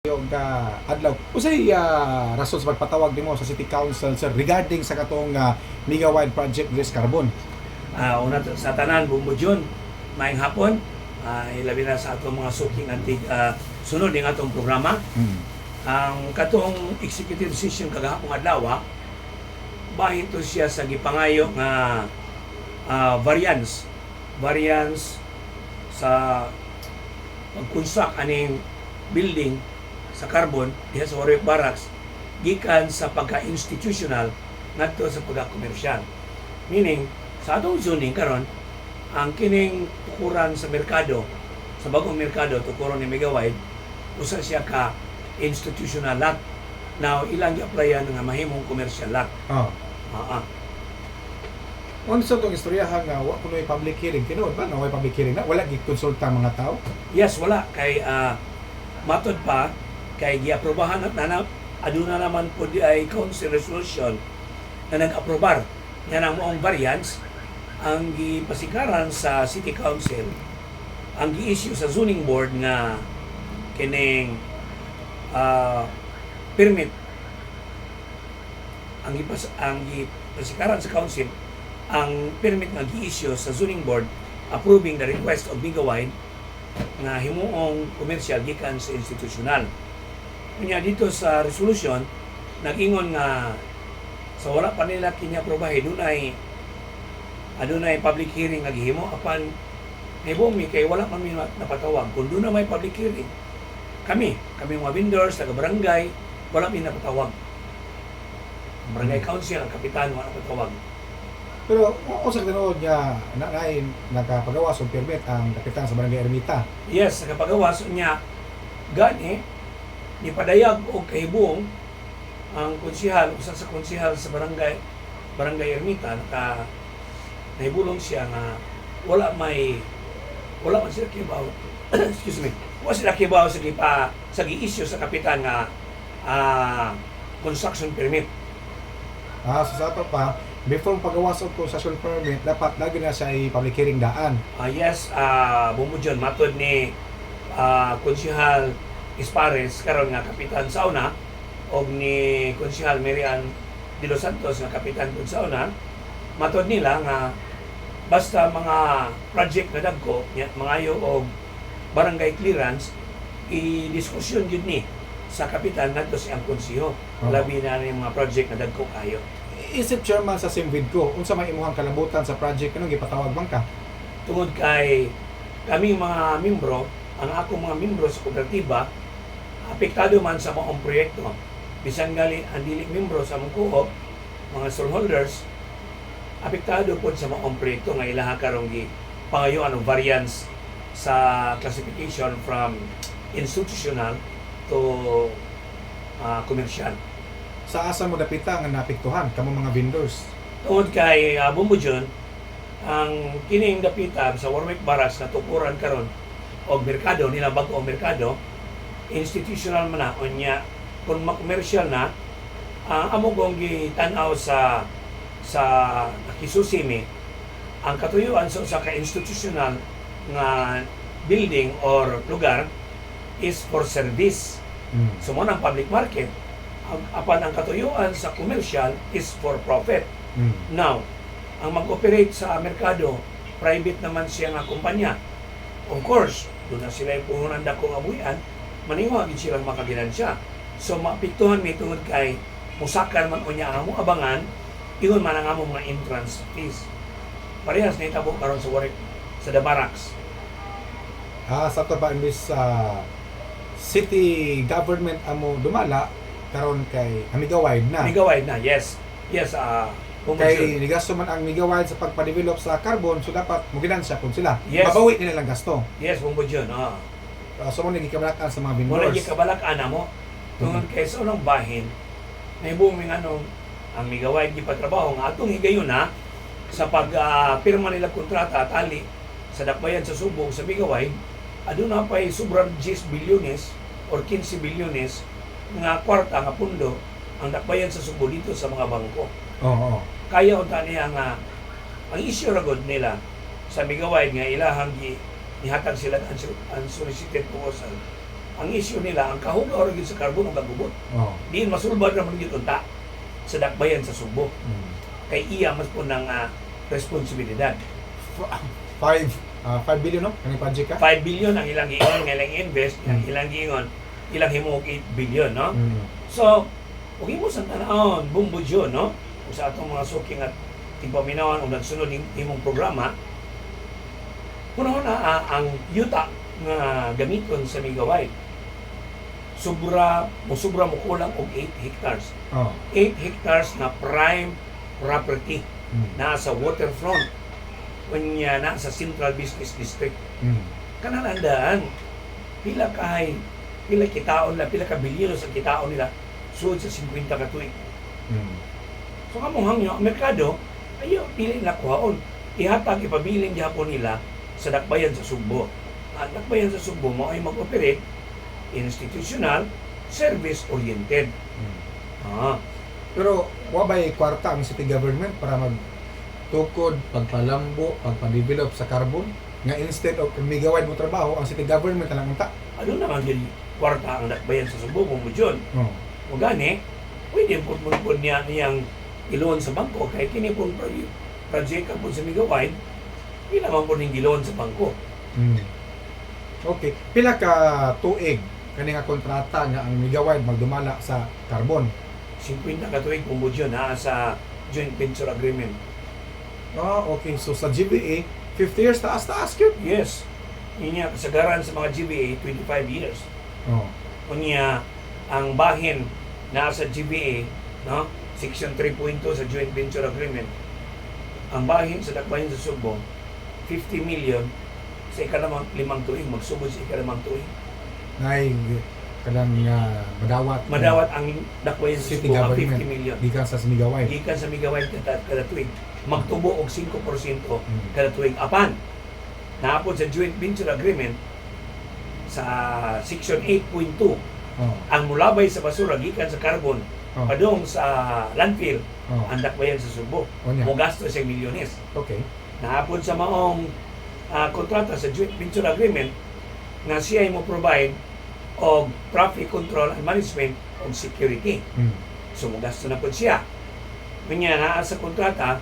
Og adlaw. Unsay rason sa pagpatawag nimo sa City Council, sir, regarding sa katong Megawide project diri sa Carbon? Una sa tanan, Bombo Jun, maayong hapon. Ilabi na sa atong mga suking antig sunod ning atong programa. Ang katong executive session kagahapon adlaw, bahin to siya sa gipangayo nga variance sa pag-construct aning building sa Carbon diha sa Warwick Barracks gikan sa pagka-institutional ngadto sa pagka-commercial. Meaning, sa atong zoning karon, ang kining tukuran sa merkado, sa bagong merkado, tukuran ni Megawide, usa siya ka institutional lot. Now, ilang gi-applyan nga mahimong commercial lot. Unsa tong istoryahan nga wa kunoy public hearing? Tinuod ba nga way public hearing na? Wala gikonsulta ang mga tao? Yes, wala kay matod pa kay giaprobahan at nana aduna naman po di ay council resolution na nag-aprobar nga ang maong variance. Ang gipasikaran sa City Council, ang gi-issue sa zoning board nga kining permit, ang gipasikaran sa council ang permit nga gi-issue sa zoning board approving the request of Megawide nga himuong commercial gikan sa institutional. Unya dito sa resolution nag-ingon nga sa wala pa nila kini aprobahe, dunay public hearing nga gihimo, apan nahibong mi kay wala man mi napatawag. Kung duna may public hearing, kami kami mga vendors, taga barangay, wala mi napatawag. Ang barangay council, ang kapitan, wala napatawag. Pero unsa tinuod nga na naay nakapagawas og permit ang kapitan sa Barangay Ermita? Yes, nakapagawas niya. Gani ni padayag og kahibuong ang konsihal, usa sa konsihal sa barangay Ermita, nahibulong siya nga wala man sila kibaw, excuse me, wala sila kibaw sa gi-issue sa kapitan nga construction permit. So sa ato pa, before pagawas og construction permit, dapat lagi na siya i-public hearing daan. Yes, Bombo Jun, matod ni Konsihal Espares karon nga kapitan sa una og ni Konsihal Marian de los Santos nga kapitan pud sa una, matod nila nga basta mga project na dagko nya mangayo og barangay clearance, i-diskusyon gyud ni sa kapitan ngadto sa iyang konseho, labi na ni mga project na dagko kayo. Isip chairman sa Simvidco, unsa may imuhang kalabutan sa project, kanang gipatawag man ka? Tungod kay kami mga membro, ang akong mga membro sa kooperatiba, apektado man sa maong proyekto. Bisan gali ang dili membro sa among co-op, mga stallholders, apektado pod sa maong proyekto nga ilaha karong gi pangayuan og variance sa classification from institutional to commercial. Sa asa mo dapita nga naapektuhan kamo mga vendors? Tungod kay Bombo Jun, ang kining dapita sa Warwick Barracks na tukuran karon og merkado nila, bag-o merkado, institutional man na. Unya kung ma-commercial na, amo kong gitan-aw sa nakisusi mi, ang katuyuan sa usa ka institutional nga building or lugar is for service. So mo ang public market. Apan ang katuyuan sa commercial is for profit. Now, ang mag-operate sa merkado, private naman siya nga kumpanya. Of course, doon na sila yung puhunan dakong abuyan, maninguha gid silang makaginansya. So, maapektuhan mi tungod kay musakan man unya ang among abangan, ingon man ang among mga entrance fees. Parehas na itabo karon sa Warwick, sa The Barracks. Sa ato pa, imbis sa city government amo dumala, karon kay Megawide na. Megawide na, yes. Yes, Kay nigasto man ang Megawide sa pagpa-develop sa Carbon, so dapat moginansya pud sila. Yes. Mabawi nila lang gasto. Yes, Bombo Jun. So mo nagikabalak-an sa mga Muna vendors. gikabalak-an mo tungod kay sa unang bahin nahibong ano ang Megawide gipatrabaho nga atong higayuna sa pag pirma nila kontrata tali sa dakbayan sa Subo sa Megawide, aduna pay sobrang 10 bilyones or 15 bilyones nga kwarta nga pundo ang dakbayan sa Subo dito sa mga bangko. Kaya unta niya nga ang issue ra gud nila sa Megawide nga ilahang gi nihatag sila ang unsolicited proposal. Ang issue nila, ang kahugaw ra gyud sa carbon ug kagubot. Diin masulbad ra man gyud unta sa Dakbayan sa Sugbo. Kay iya mas po ng responsibilidad. 5 billion, no? Kani project ka? 5 billion ang ilang giingon nga ilang invest, ang ilang giingon ilang himuog 8 billion, no? So, ug imo sa tanawon, Bombo Jun, no? Ug sa atong mga suking at tigpaminawan ug nagsunod ning imong programa, kuno na ang yuta nga gamiton sa Megawide sobra mo kulang og 8 hectares. 8 hectares na prime property naa sa waterfront, unya naa sa Central Business District. Kanalandaan pila kay pila kitaon na pila ka bilyon sa kitaon nila sud sa 50 ka tuig. So kamo hangyo ang merkado ayo dili na kuhaon, ihatag, ipabilin gihapon nila sa Dakbayan sa Sugbo. Ang Dakbayan sa Sugbo mao ay mag-operate institutional, service oriented. Pero wa bay kwarta ang city government para magtukod, pagpalambo, pagpa-develop sa carbon nga instead of Megawide mo trabaho, ang city government na lang unta? Ano naman gyud kwarta ang Dakbayan sa Sugbo mo yun? O gani, pwede po po niya niyang iloan sa bangko kay kini po project po sa Megawide, di naman po ning giloan sa bangko. Okay. Pila ka tuig kani nga kontrata nga ang Megawide magdumala sa carbon? 50 ka tuig kung yun naa sa joint venture agreement. Ah, okay. So sa GBA, 50 years, taas-taas gyud. Yes. Inya kasagaran sa mga GBA 25 years. Unya ang bahin naa sa GBA, no? Section 3.2 sa joint venture agreement. Ang bahin sa Dakbayan sa Sugbo 50 million sa ikalimang tuig, magsugod sa ikalimang tuig. Nay kanang madawat. Madawat ang Dakbayan sa City Sugbo ang government. 50 million. Gikan sa Megawide. Gikan sa Megawide kada tuig. Magtubo og 5% kada tuig. Apan naa pod sa joint venture agreement sa section 8.2, ang mulabay sa basura gikan sa carbon padung sa landfill, ang Dakbayan sa Sugbo mogasto siya milyones. Naa pod sa maong kontrata sa joint venture agreement nga siya ay mo provide og traffic control and management og security. So mogasto na pod siya. Unya naa sa kontrata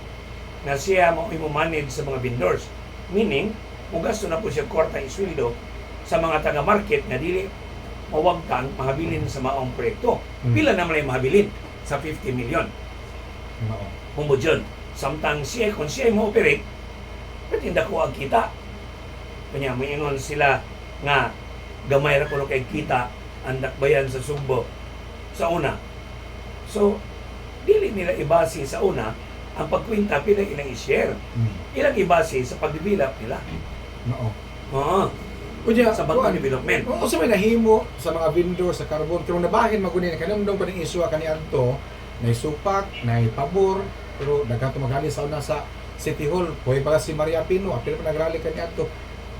nga siya mo imo manage sa mga vendors, meaning mogasto na po siya kwarta isweldo sa mga taga-market nga dili mawagtang mahabilin sa maong proyekto. Pila naman ay mahabilin sa 50 million? Mao. Humudyon. Samtang siya, kung siya mo operate, pwede ko ang kita. Kanya, moingon sila nga gamay ra kuno kay kita ang Dakbayan sa Sugbo sa una. So, dili nila ibase sa una ang pagkwenta pila ilang i-share. Ilang ibase sa pag-develop nila. Mao. Oo, Unya, sa bagong kuan, development. Oo, sa may nahimo sa mga vendor sa carbon, pero nabahin maguni na kanumdum pa ning issue kani adto, nay supak, nay pabor, pero daghan to magali sa una sa City Hall, puwede pa si Maria Pino, apil pa nagrally kani adto.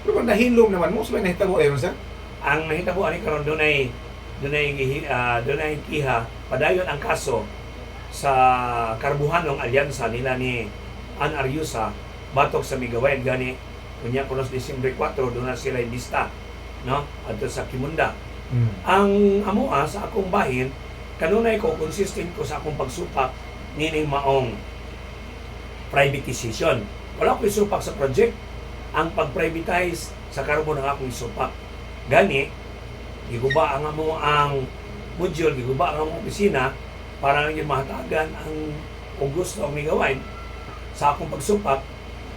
Pero kung nahilom naman mo, sa may nahitabo ayon, sir? Ang nahitabo ani karon, dunay kiha, padayon ang kaso sa Karbuhanong Alyansa nila ni Ann Ariusa batok sa Megawide. Gani unya kuno sa Disyembre 4 doon na sila bista, no, adto sa Kimunda. Ang amoa sa akong bahin, kanunay ko consistent ko sa akong pagsupak nining maong privatization. Wala ko isupak sa project, ang pag-privatize sa carbon ang akong isupak. Gani giguba ang amo ang module, giguba ang among opisina para lang yun mahatagan ang kung gusto ang Megawide sa akong pagsupak.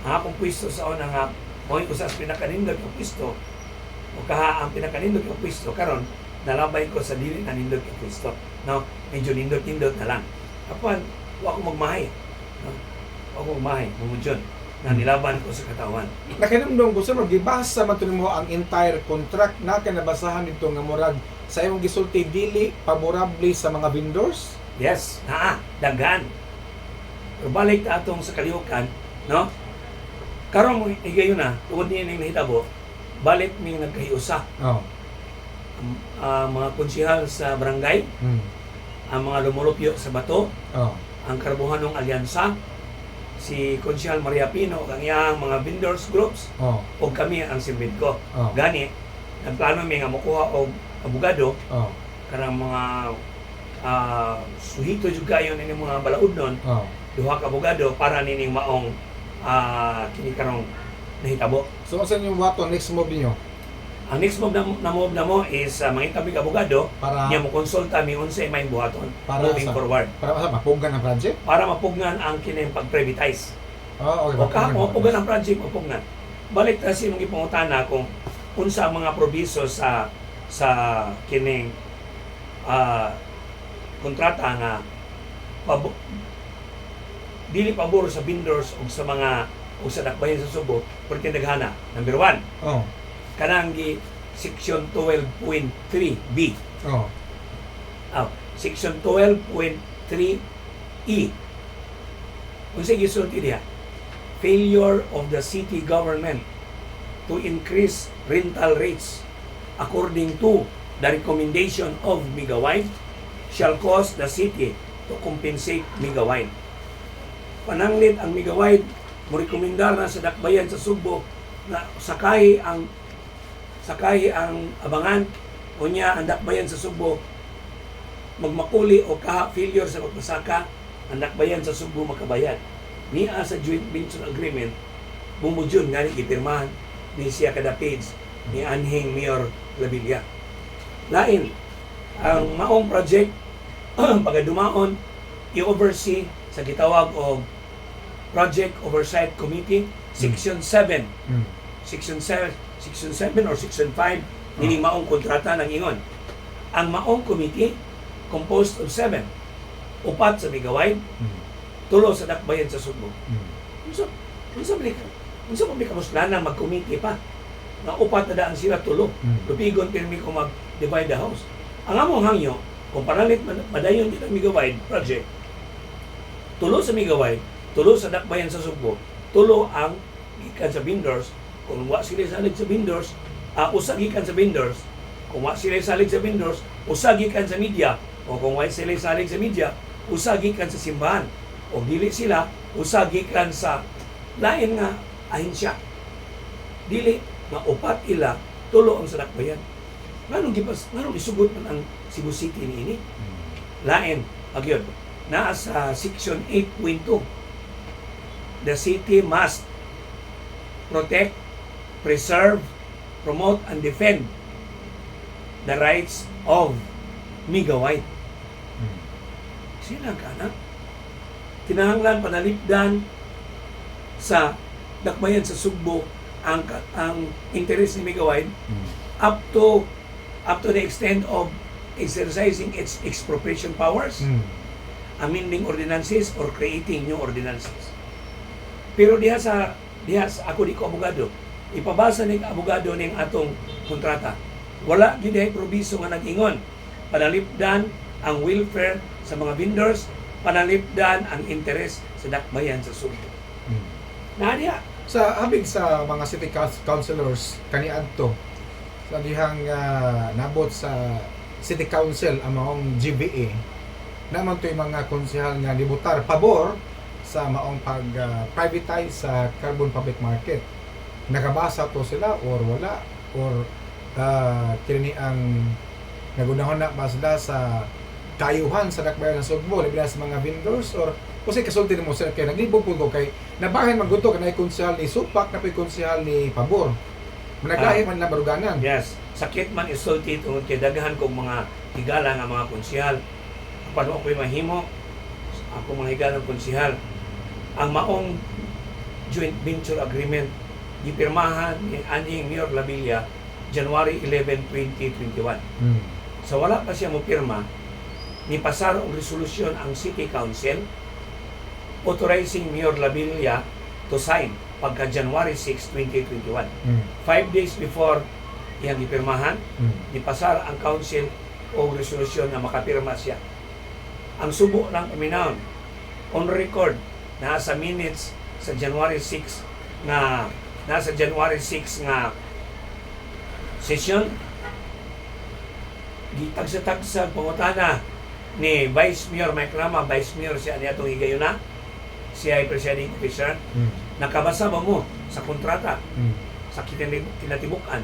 Ang akong pwesto sa una nga mao usa sa pinakanindot nga pwesto o kaha ang pinakanindot nga pwesto, karon nalabay ko sa dili na nindot nga pwesto, no? Medyo nindot-nindot na lang. Apan wa ko magmahay, no? Wa ko magmahay mumudyon na nilaban ko sa katawan. Nakinumdum ko, sir, gibasa man to nimo ang entire contract na kanabasahan nito nga murag sa imong gisulti dili favorable sa mga vendors? Yes, naa, daghan. Pero balik ta atong sa kalihukan, no? Karon mo higayon na, tungod niya ning nahitabo, balik mi nagkahiusa. Ang mga konsihal sa barangay, ang mga lumulupyo sa bato, ang Karbuhanong Alyansa, si Konsihal Maria Pino, ang iyang mga vendors groups, ug kami ang Simbidco. Gani, nagplano mi nga mokuha og abogado kanang mga suhito jud kayo ning mga balaod nun, duha ka abogado para nining maong kini karong nahitabo. So unsa inyong wato next move niyo? Ang next move na move na mo is mangita mig abogado Para nya mo konsulta mi unsay may buhaton Para moving forward. Para sa mapugan ang project? Para mapugnan ang kining pag-privatize. Oh, okay. O ka mapugnan ang project, mapugnan. Balik ta sa imong gipangutana kung unsa ang mga proviso sa kining kontrata nga dili pabor sa vendors o sa mga o sa dakbayan sa Sugbo, perti daghana. Number 1, kanang gi section 12.3b. Section 12.3e. Unsa gisulti diha? Failure of the city government to increase rental rates according to the recommendation of Megawide shall cause the city to compensate Megawide. Pananglit ang Megawide mo rekomendar na sa dakbayan sa Sugbo na sakay ang abangan, unya ang dakbayan sa Sugbo magmakuli o kaha failure sa pagpasaka, ang dakbayan sa Sugbo makabayad. Niya sa joint venture agreement, bumudyon nga ni gipirmahan ni siya kada page ni anhing Mayor Labilla. Lain, ang maong project pagadumaon i-oversee sa gitawag og Project Oversight Committee, Section 7. Section 7, Section 7 or Section 5 nining maong kontrata ng ingon. Ang maong committee composed of 7. Upat sa Megawide, tulo sa dakbayan sa Sugbo. Unsa man kamuslan mag-committee pa? Nga upat na daan sila, tulo. Lupigon pirmi ko mag-divide the house. Ang among hangyo, kung panalit madayon din ang Megawide project, tulo sa Megawide, tulo sa dakbayan sa Sugbo, tulo ang gikan sa vendors. Kung wa sila salig sa vendors, usa gikan sa vendors. Kung wa sila salig sa vendors, usa gikan sa media. O kung wa sila salig sa media, usa gikan sa simbahan. O dili sila, usa gikan sa lain nga ahensya. Dili nga upat ila, tulo ang sa dakbayan. Nganong isugot man ang Cebu City niini? Lain, pagyud. Naa sa section 8.2. The city must protect, preserve, promote, and defend the rights of Megawide. Sila ka na. Kinahanglan panalipdan sa dakbayan sa Sugbo ang interest ni Megawide up to the extent of exercising its expropriation powers, amending ordinances or creating new ordinances. Pero diha sa ako, di ko abogado. Ipabasa ning abogado ning atong kontrata. Wala gyud dihay probiso nga nag-ingon panalipdan ang welfare sa mga vendors, panalipdan ang interes sa dakbayan sa Sugbo. Naa diha. Sa habig sa mga city councilors kaniadto sa dihang nabot sa city council ang maong GBA, naman to'y mga konsehal nga nibutar pabor sa maong pag privatize sa Carbon Public Market. Nakabasa to sila or wala, or kini ang nagunahon na ba sila sa kayuhan sa dakbayan ng Sugbo labi na sa mga vendors, or kasi kasulti nimo, sir, kay naglibog po ko kay nabahin man gud to kanay konsehal ni supak na po'y konsehal ni pabor, managlahi man lang baruganan. Yes, sakit man isulti tungod kay daghan kog mga higala nga mga konsehal. Apan wa ko'y mahimo ako mga higalang konsehal. Ang maong joint venture agreement gipirmahan ni anhing Mayor Labilla January 11, 2021. Sa wala pa siya mo pirma, nipasar og resolusyon ang City Council authorizing Mayor Labilla to sign pagka January 6, 2021. 5 days before iyang gipirmahan, nipasar ang council og resolusyon nga makapirma siya. Ang subo lang paminawon, on record, nasa minutes sa January 6 nga nasa January 6 nga session, gitagsa-tagsa pangutana ni Vice Mayor Mike Rama. Vice Mayor siya niya itong higayuna, siya ay presiding officer. Nakabasa ba mo sa kontrata? Sa kinatibuk-an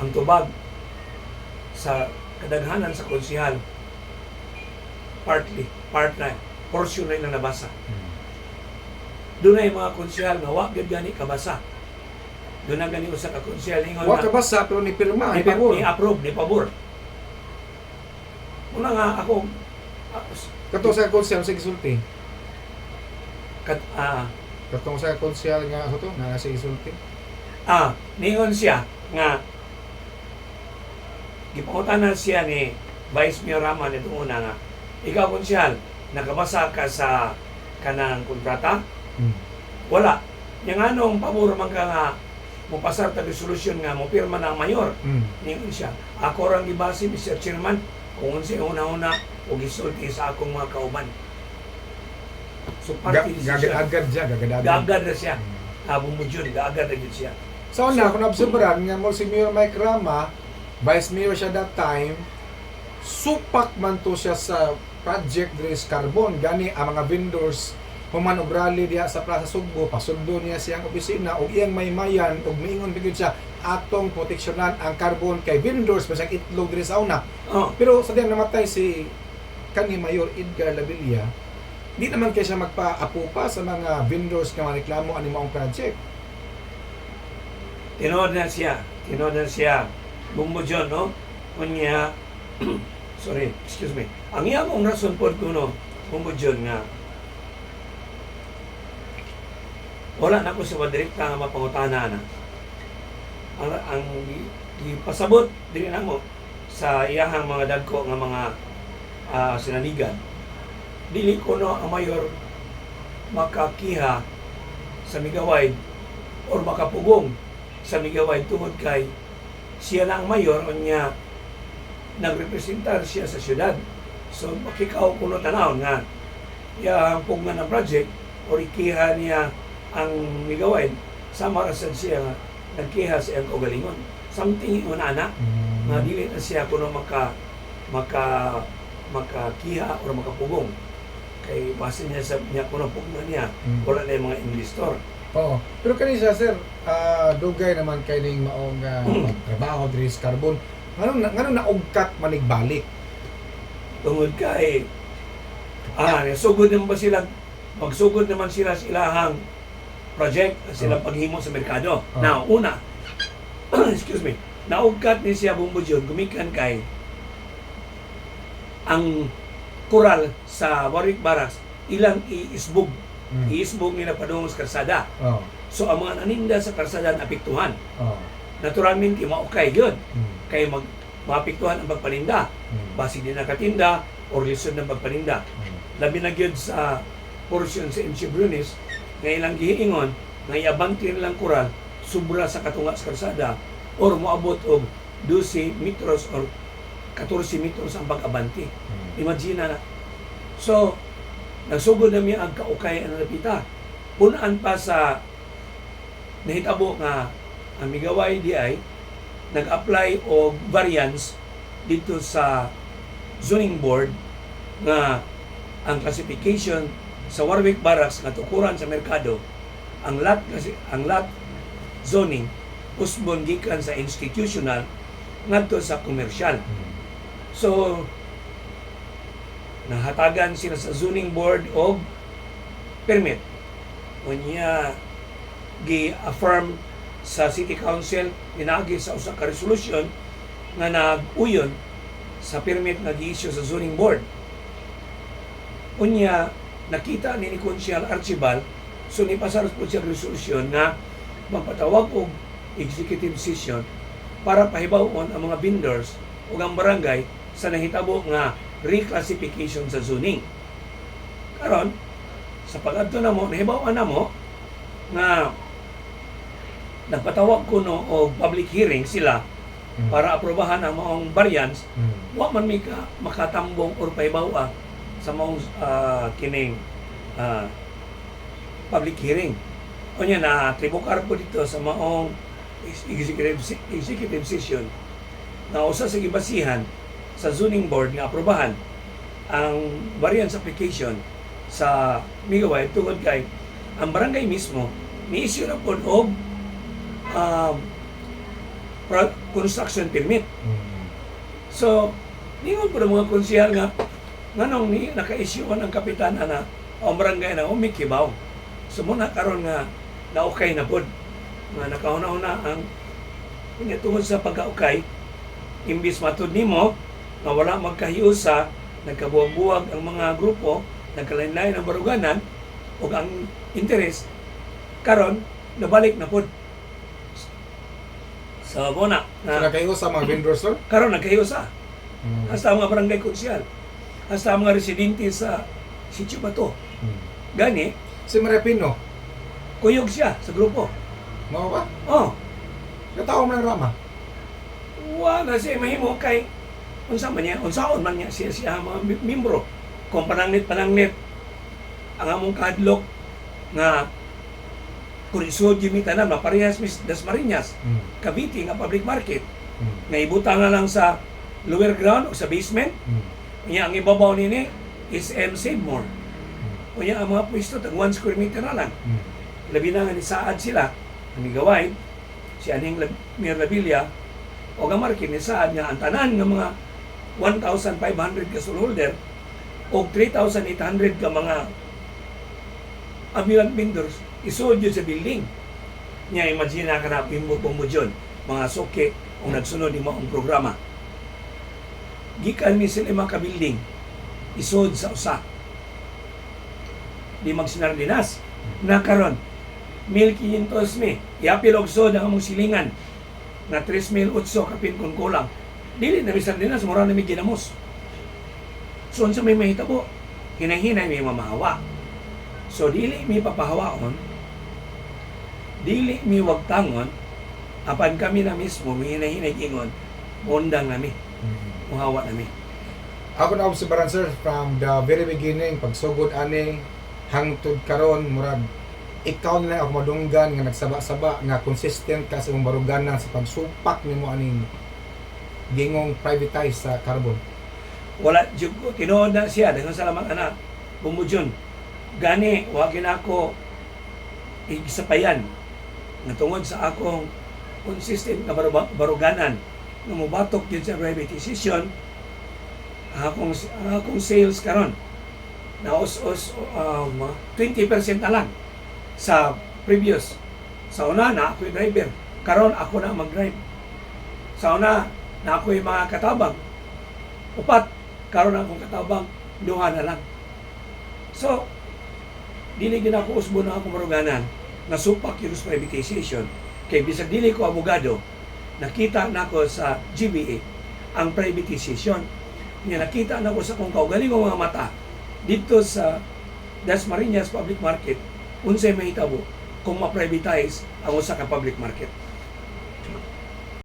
ang tubag sa Sa kadaghanan sa konsehal, partly, part na, portion na ilang nabasa. Doon na mga konsehal nga wa gyud gani kabasa. Doon na gani usa ka konsehal ingon Wa nga ka basa pero ni pirma, ni, ni pabor. Ni approve, ni pabor. Una nga ako Kato sa konsehal sa gisulti. kat Katong sa konsehal nga sa to, nga sa gisulti. Ningon siya nga gipangutana siya ni Vice Mayor Rama nitong una nga, "Ikaw, konsehal, nakabasa ka sa kanang kontrata?" "Wala." "Yang anong pabor man ka nga mopasar ta resolution nga mopirma na ang mayor?" Ningon siya, "Ako rang gibase, Mr. Chairman, kung unsay una-una o gisulti sa akong mga kauban." So party decision. Gagad-agad siya, gagad-agad. Gaagad na siya. Bumudyon, gaagad na gyud siya. Sa una, kung obserbaran nga mo si Mayor Mike Rama, Vice Mayor siya that time, supak man to siya sa project diri sa Carbon. Gani ang mga vendors human og rally diha sa Plaza Sugbo, pasundon niya siyang opisina og iyang maymayan og miingon bigid siya, "Atong proteksyonan ang carbon kay vendors pa siyang itlog diri sa una." Pero sa diyang namatay si kani Mayor Edgar Labilla, di naman kay siya magpa-apo pa sa mga vendors nga mareklamo ani maong project. Tinuod na siya. Tinuod na siya. Bumudyon, no? Kunya, sorry, excuse me. Ang iyang mong rason po kuno, Bumudyon nga, wala na ko sa direkta nga mapangutana na. Ang gipasabot dili namo sa iyahang mga dagko nga mga sinaligan. Dili kuno ang mayor makakiha sa Megawide or makapugong sa Megawide tungod kay siya na ang mayor, unya nagrepresentar siya sa syudad. So makikaw kuno tanaw nga iyang pugnan ng project or ikiha niya ang Megawide, sama ra sad siya nga nagkiha sa iyang kaugalingon. Something ingon ana nga dili na siya kuno maka maka makakiha or makapugong kay base niya sa niya kuno pugnan niya, wala na yung mga investor. Oo. Pero kani siya, sir, dugay naman kay ning maong trabaho diri sa Carbon. Nganong naugkat manigbalik? Tungod kay sugod naman ba sila, magsugod naman sila sa ilahang project, sila paghimo sa merkado. Now, una, excuse me, naugkat ni siya, Bombo Jun, gumikan kay ang kural sa Warwick Barracks ilang iisbog. Iisbog nila padung sa karsada. So ang mga naninda sa karsada naapektuhan. Naturalmente maukay yun kay mag maapektuhan ang pagpaninda, basig di nakatinda or lisod ng pagpaninda. Labi na gyud sa portion sa MC Brunis nga ilang gihiingon nga iabante nilang kural sobra sa katunga sa karsada or moabot og 12 metros or 14 metros ang pag-abante. Imagine na. So, nagsugod na mi ang kaukay ang napita. Punaan pa sa nahitabo nga ang Megawide diay nag-apply og variance dito sa zoning board nga ang classification sa Warwick Barracks nga tukuran sa merkado, ang lot kasi, ang lot zoning usbon gikan sa institutional ngadto sa commercial. So nahatagan sila sa zoning board og permit. Unya gi-affirm sa City Council pinaagi sa usa ka resolution nga nag-uyon sa permit nga gi-issue sa zoning board. Unya nakita ni Consial Archibald, so nipasar po siya resolution nga magpatawag og executive session para pahibaw-on ang mga vendors ug ang barangay sa nahitabo nga reclassification sa zoning. Karon, sa pag-adto namo, nahibaw-an namo nga nagpatawag kuno og public hearing sila para aprobahan ang maong variance. Wa man mi ka makatambong or pahibaw sa maong kining public hearing. Unya na tribukar po dito sa maong executive session na usa sa gibasihan sa zoning board nga aprobahan ang variance application sa Megawide tungod kay ang barangay mismo ni-issue na pod og construction permit. So, ningon po ng mga konsehal nga, nganong ni naka-issue ang kapitan ana o barangay na umikibaw. So muna karon nga naukay na pod. Nga nakauna-una ang unya tungod sa pagkaukay, imbis matud nimo nga wala magkahiusa, nagkabuwag-buwag ang mga grupo, nagkalain-lain ang baruganan ug ang interes karon nabalik na pod. So muna So, na nakahiusa mga vendors, sir? Karon nagkahiusa. Hasta ang mga barangay konsyal, hasta ang mga residente sa Sitio Bato. Gani, Si Maria Pino, kuyog siya sa grupo. mao ba? Oh, Katawa mo ng rama. Wala siya mahimo kay unsa man niya, unsaon man niya siya siya mga membro. Kung panangnit panangnit ang among kahadlok nga kung isod yung tanan maparehas mis Dasmariñas, Cavite nga public market nga ibutang na lang sa lower ground o sa basement. Unya ang ibabaw nini is M Save More. Unya ang mga pwesto tag 1 square meter na lang. Labi na nga nisaad sila, ang gaway si anhing Mayor Labilla o ang market nisaad nga ang tanan nga mga 1,500 ka holder o 3,800 ka mga ambulant vendors isuod yun sa building. Nya imagine na ka na bimbo mo dyan, mga suki o nagsunod ni maong programa. Gikan mi sila mga ka-building, isuod sa usa. Di magsinardinas. Na karon 1,500 mi. Iapil og sud ang among silingan na 3,008 kapin kung kulang. Dili na mi sardinas, mura na mi ginamos. So unsa may mahitabo? Hinay-hinay may mamahawa. So dili mi papahawaon, dili mi wagtangon, apan kami na mismo mi hinay-hinay ingon, undang nami, muhawa nami. Ako na obserbaran, sir, from the very beginning pagsugod ani hangtod karon, murag ikaw na lang ako madunggan nga nagsaba-saba nga consistent ka sa imong baruganan sa pagsupak nimo aning gingong privatize sa carbon. Wala jud ko tinuod na siya. Daghang salamat ana, Bumudyon. Gani wa ginako igsapayan nga tungod sa akong consistent nga baruganan nga mobatok gyud sa privatization, ang akong sales karon naos-os 20% na lang sa previous. Sa una na ako'y driver, karon ako na mag-drive. Sa una na ako'y mga katabang upat, karon akong katabang duha na lang. So dili gid ako usbo na akong maruganan nga supak yun sa privatization kay bisag dili ko abogado, nakita nako sa GBA ang privatization nga nakita nako sa akong kaugalingong mga mata dito sa Dasmariñas Public Market unsay mahitabo kung ma-privatize ang usa ka public market.